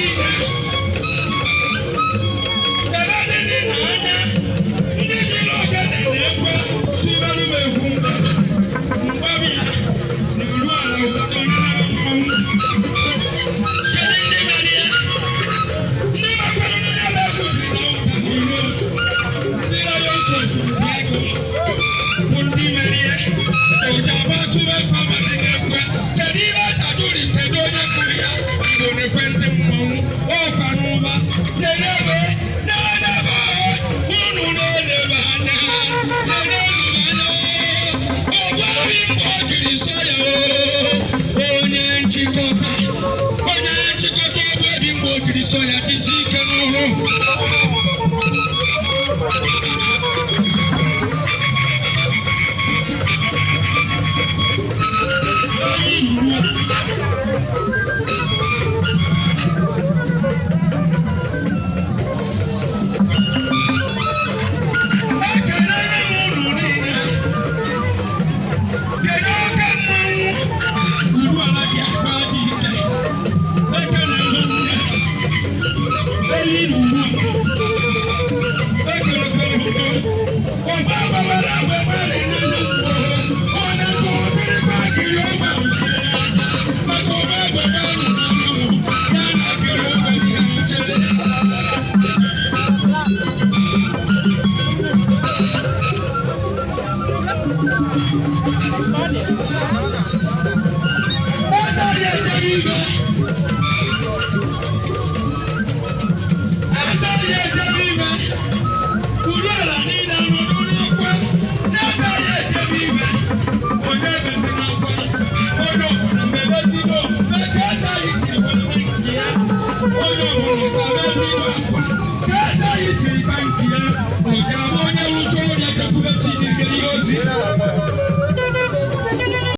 Niile ebe dị ndị na-anya ndị jiri ogene na-ekwe sibere m egwu mgbada mgbabịa na uru ala obodo na mmanwụ. Kedu ndị mere ya? Ndị mekwara na ya bụ egwu jiri na ụda n'iro ndị Lions of Ubiago bụ ndị mere ya. Ụja gbatụrụ ekwe abalị na-ekwe. Kedu ihe tajuri? Kedu onye kụrụ ya? Igbo na-ekwe ndị mmọnwụ ọkwa n'ụba na-edebe na-edebe unu na-edebe anya na-edebe anya ọgwabi mgbe o jiri sọ ya o onye nchịkọta onye nchịkọta ọgwabi mgbe o jiri sọ ya jisi ike n'ụhụ. Ekelere m unu niile. Kedu oke mmanwụ uru ala ji akpa dị ike? Ekele m nne eyi na ugbu a ekelekwere udo ọgba agbawara agbawara n'anya mgbe ọ na-eke ọkịrịkpa akịrị ọgba maka ọgba agbawara nọ n'anyanwụ ya na akịrị ọgba ya chere. Eze ya ejebe igwe. Eze ya ejebe igwe. Uru ala niile nọdụ n'ekwe. N'ebe ya ejebe igwe. Onye bezi n'akwa. Onye ọbụla mebezigbo. Meke eze anyị siri kwado nke ya. Onye ọbụla ka mezigbo akwa. Ka eze anyị siri ba nke ya. Ọ ga-abụ onye rụcha ọrịa jekwube Chineke ihe ozi.